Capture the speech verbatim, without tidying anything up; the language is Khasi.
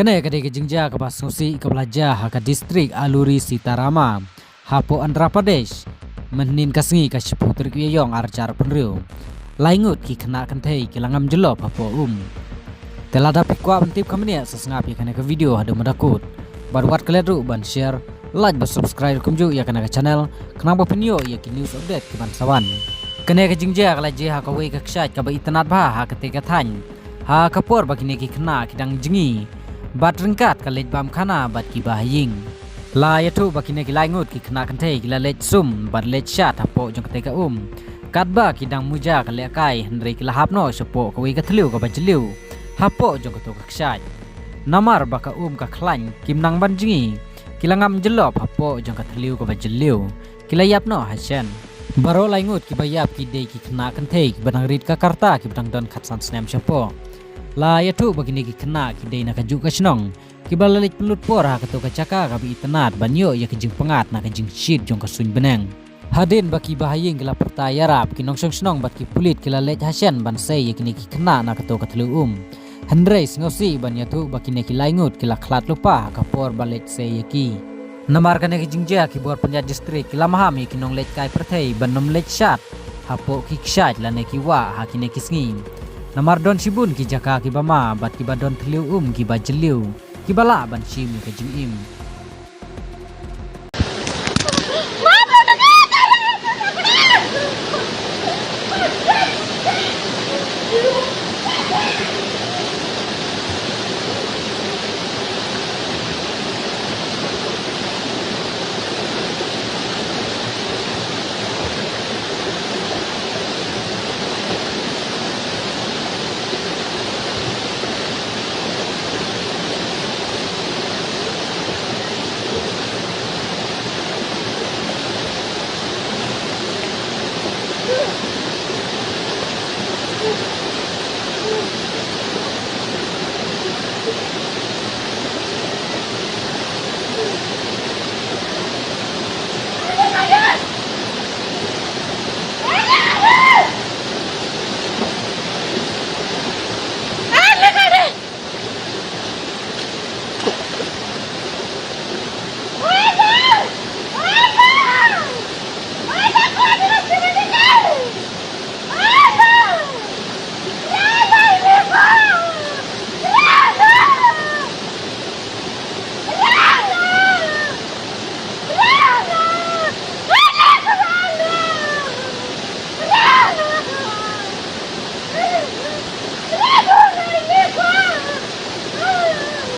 Kane ka dei ka jingjia kaba sngewsih kaba la jia ha ka distrik Alluri Sitarama, hapoh Andhra Pradesh, mynhynnin ka sngi ka shiphew tarik u Ïaïong ar hajar arphew hynriew. Lai ngut ki khynnah kynthei ki la ngam jyllop hapoh um. Te lada phi kwah ban tip kham bniah, sa sngap ïa kane ka video haduh mynta kut. Bad wat klet ruh ban share, like bad subscribe kumjuh ïa kane ka channel, khnang ba phin ïoh ïa ki news update kiban sa wan. Kane ka jingjia ka la jia ha kawei ka kshaid kaba itynnad bha ha katei ka thaiñ, ha ka por ba kine ki khynnah ki dang jngi bad ryngkat ka leit bam khana bad kiba ha ïing. La ïathuh ba kine ki lai ngut ki khynnah kynthei ki la leit sum bad leit shad hapoh jong katei ka um, katba ki dang muja ka lehkai, hynrei ki la hap noh shapoh kawei ka thliew kaba jylliew hapoh jong kato ka kshaid. Namar ba ka um ka khlaiñ, kim nang ban jngi, ki la ngam jyllop hapoh jong ka thliew kaba jylliew, ki la ïap noh hashen. Baroh lai ngut kiba ïap ki dei ki khynnah kynthei kiba dang rit ka karta, kiba dang don khatsan snem shapoh. La ïathuh ba kine ki khynnah ki dei na kajuh ka shnong, kiba la leit pynlut por ha kato ka jaka kaba itynnad ban ïoh ïa ka jingpyngngad na ka jingshit jong ka suiñ bneng. Hadien ba kiba ha ïing ki la pyrta ïarap, ki nongshong shnong bad ki pulit ki la leit hashen ban sei ïa kine ki khynnah na kato ka thliew um. Hynrei sngewsih ban ïathuh ba kine ki lai ngut ki la khlad lypa ha ka por ba leit sei ïa ki. Namar kane ka jingjia, ki bor pynïaid distrik ki la maham ïa ki nongleit kai pyrthei ban ym leit shad hapoh ki kshaid lane ki wah ha kine ki sngi. Namar don shibun ki jaka kiba ma bad kiba don thliew um kiba jylliew, kiba lah ban shim ïa ka jingim.